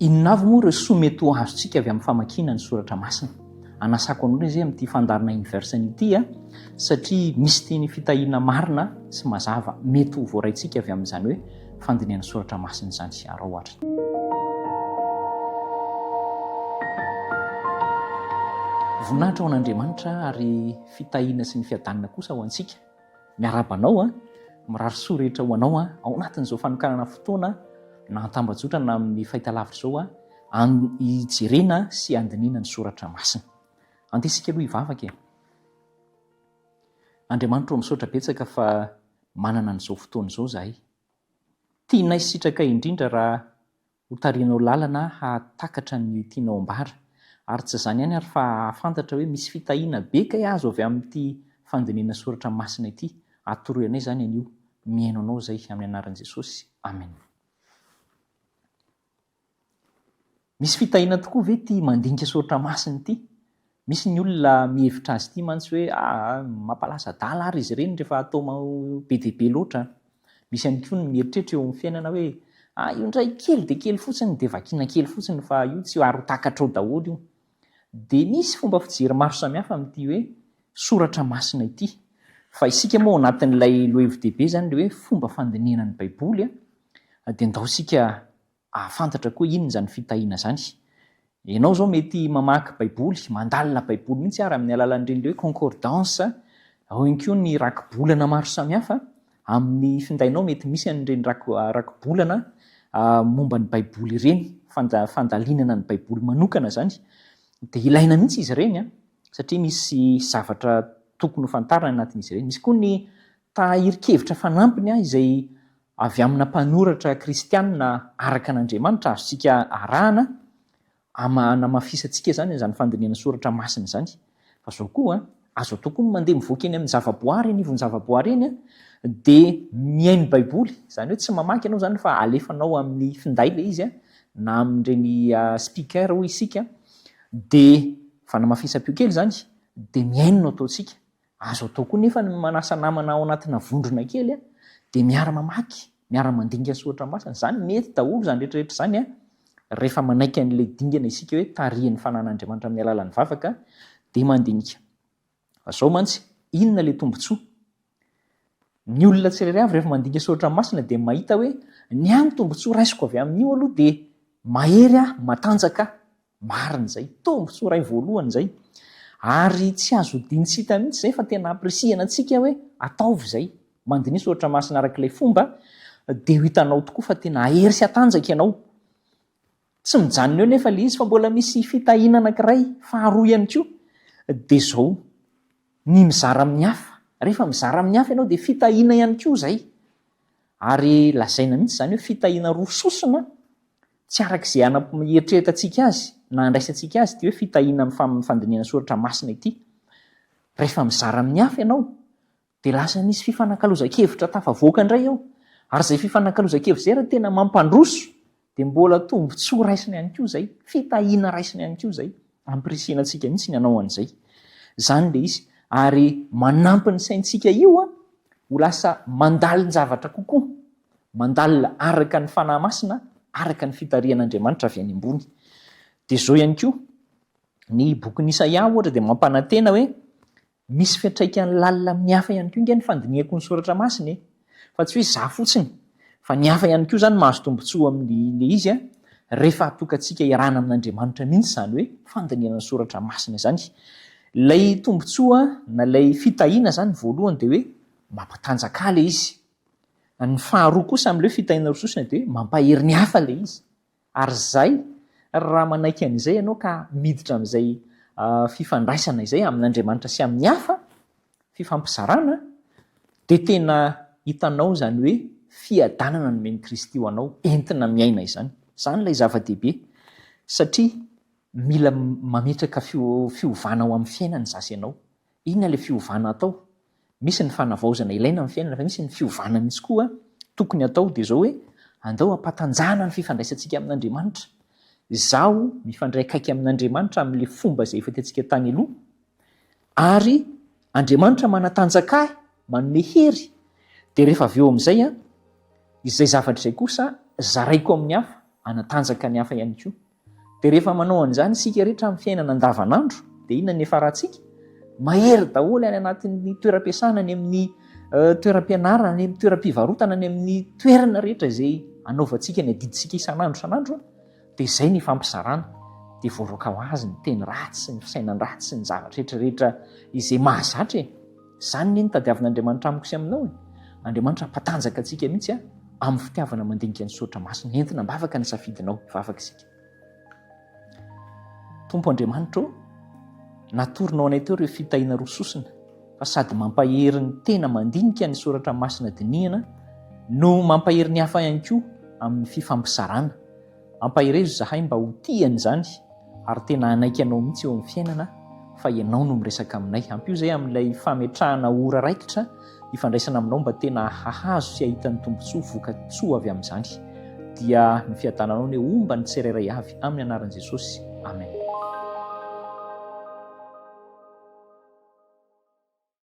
Inona avy moa ireo soa mety ho azontsika avy amin'ny famakiana ny soratra masina? Anasako anao indray izay amin'ity fandaharana Inverse ity satria misy teny fitahiana marina sy mazava mety ho voaraintsika avy amin'izany hoe fandinihana soratra masina izany. Araho ary. Voninahitra ho an'Andriamanitra ary fitahiana sy ny fiadanana kosa ho antsika. Miarahaba anao an! Mirary soa rehetra ho anao an! Ao anatin'izao fanokanana fotoana na an-tambajotra na amin'ny fahitalavitra izao an, hijerena sy handinihana ny soratra masina. Andeha isika aloha hivavaka e! Andriamanitra ô misaotra betsaka fa manana an'izao fotoana izao izahay. Tianay sy sitrakay indrindra raha Ho tarihinao lalana hahatakatra ny tianao ambara. Ary tsy izany ihany ary fa hahafantatra hoe misy fitahiana be kay azo avy amin'ity fandinihana soratra masina ity. Atoroy anay izany anio. Mihaino anao izay amin'ny anaran'i Jesosy. Amen. Misy fitahiana tokoa ve ity mandinika soratra masina ity? Misy ny olona mihevitra azy ity mantsy hoe aa mampalasa adala ary izy ireny rehefa atao be dia be loatra. Misy ihany koa ny mieritreritra eo amin'ny fiainana hoe aa io indray kely dia kely fotsiny dia vakiana kely fotsiny fa io tsy ary ho takatrao daholo io. Dia misy fomba fijery maro samihafa amin'ity hoe soratra masina ity. Fa isika moa ao anatin'ilay lohahevi-dehibe izany ilay hoe fomba fandinihana ny Baiboly dia ndao isika Hahafantatra koa inona izany fitahiana izany. Ianao izao mety mamaky Baiboly, mandalina Baiboly mihitsy ary amin'ny alalan'ireny ilay hoe concordance, ao ihany koa ny rakibolana maro samihafa, amin'ny findainao mety misy an'ireny rakibolana momba ny Baiboly ireny, fandalinana ny Baiboly manokana izany. Dia ilaina mihitsy izy ireny an, satria misy zavatra tokony ho fantarina anatin'izy ireny. Misy koa ny tahirin-kevitra fanampiny izay avy amina mpanoratra kristianina araka an'Andriamanitra azontsika arahana, hanamafisantsika izany izany fandinihana soratra masina izany. Fa izao koa, azo atao koa ny mandeha mivoaka eny amin'ny zavaboary, anivon'ny zavaboary eny, dia mihaino Baiboly, izany hoe tsy mamaky ianao izany fa alefanao amin'ny finday ilay izy, na amin'ireny speaker hoy isika, dia fanamafisam-peo kely izany, dia mihaino no ataontsika. Azo atao koa nefa ny manasa namana ao anatina vondrona kely dia miara-mamaky, miara-mandinika soratra masina. Izany mety daholo izany rehetra rehetra izany rehefa manaiky an'ilay dingana isika hoe tarihin'ny fanan'Andriamanitra amin'ny alalan'ny vavaka dia mandinika. Fa izao mantsy, inona ilay tombontsoa? Ny olona tsirairay avy rehefa mandinika soratra masina dia mahita hoe ny ahy ny tombontsoa raisiko avy amin'io aloha dia mahery aho, matanjaka aho. Marina izay. Tombontsoa iray voalohany izay. Ary tsy azo odiany tsy hita mihitsy izay fa tena ampirisihana antsika hoe ataovy izay. Mandiniha soratra masina araka ilay fomba dia ho hitanao tokoa fa tena hahery sy hatanjaka ianao. Tsy mijanona eo nefa ilay izy fa mbola misy fitahiana anankiray faharoa ihany koa dia izao, ny mizara amin'ny hafa. Rehefa mizara amin'ny hafa ianao dia fitahiana ihany koa izay. Ary lazaina mihitsy izany hoe fitahiana roa sosona Tsy araka izay eritreretantsika azy na andraisantsika azy ity hoe fitahiana amin'ny fandinihana soratra masina ity. Rehefa mizara amin'ny hafa ianao, dia lasa misy fifanakalozan-kevitra tafavoaka indray eo. Ary izay fifanakalozan-kevitra izay raha tena mampandroso, dia mbola tombontsoa raisina ihany koa izay, fitahiana raisina ihany koa izay. Ampirisihina antsika mihitsy ny hanao an'izay. Izany ilay izy. Ary manampy ny saintsika io ho lasa mandalin-javatra kokoa. Mandalina araka ny Fanahy Masina, araka ny fitarihan'Andriamanitra avy any ambony. Dia izao ihany koa, ny bokin'i Isaia ohatra dia mampanantena hoe misy fiantraikany lalina amin'ny hafa ihany koa ange ny fandinihako ny Soratra Masina e! Fa tsy hoe izaho fotsiny, fa ny hafa ihany koa izany mahazo tombontsoa amin'ilay izy rehefa atokantsika hiarahana amin'Andriamanitra mihitsy izany hoe fandinihana ny Soratra Masina izany. Ilay tombontsoa na ilay fitahiana izany voalohany dia hoe mampatanjaka ahy ilay izy. Ny faharoa kosa amin'ilay hoe fitahiana roa sosona dia hoe mampahery ny hafa ilay izy. Ary izay, raha manaiky an'izay ianao ka miditra amin'izay fifandraisana izay amin'Andriamanitra sy amin'ny hafa, fifampizarana, dia tena hitanao izany hoe fiadanana nomen'i Kristy ho anao, entina miaina izany. Izany ilay zava-dehibe. Satria mila mametraka fiovana ao amin'ny fiainana izasy ianao. Inona ilay fiovana atao? Misy ny fanavaozana ilaina amin'ny fiainana fa misy ny fiovana mihitsy koa tokony atao dia izao hoe andao hampatanjahana ny fifandraisantsika amin'Andriamanitra. Izaho mifandray akaiky amin'Andriamanitra amin'ilay fomba izay efa hitantsika tany aloha ary Andriamanitra manatanjaka ahy, manome hery dia rehefa avy eo amin'izay an, izay zavatra izay kosa zaraiko amin'ny hafa. hanatanjaka ny hafa ihany koa. Dia rehefa manao an'izany isika rehetra amin'ny fiainana andavanandro, dia inona ny hiafarantsika? Mahery daholo any anatin'ny toeram-piasana, any amin'ny eh, toeram-pianarana, any amin'ny toeram-pivarotana, any amin'ny toerana rehetra izay anaovantsika ny adidintsika isan'andro isan'andro, dia izay ny ifampizarana. Dia voaroaka ho azy ny teny ratsy sy ny fisainan-dratsy sy ny zavatra rehetra rehetra izay mahazatra e. Izany anie no tadiavin'Andriamanitra amiko sy aminao e. Andriamanitra hampatanjaka antsika mihitsy amin'ny fitiavana mandinika ny soratra masina. Entina am-bavaka ny safidinao. Hivavaka isika. Tompo Andriamanitra ô, natoronao anay teo ireo fitahiana roa sosona fa sady mampahery ny tena mandinika ny soratra masina dinihana no mampahery ny hafa ihany koa amin'ny fifampizarana. Ampaherezo izahay mba ho tia an'izany ary tena hanaiky anao mihitsy eo amin'ny fiainana fa ianao no miresaka aminay. Ampio izay amin'ilay fametrahana ora raikitra hifandraisana aminao mba tena hahazo sy hahita ny tombontsoa voka-tsoa avy amin'izany. Dia ny fiadananao anie homba ny tsirairay avy amin'ny anaran'i Jesosy. Amen.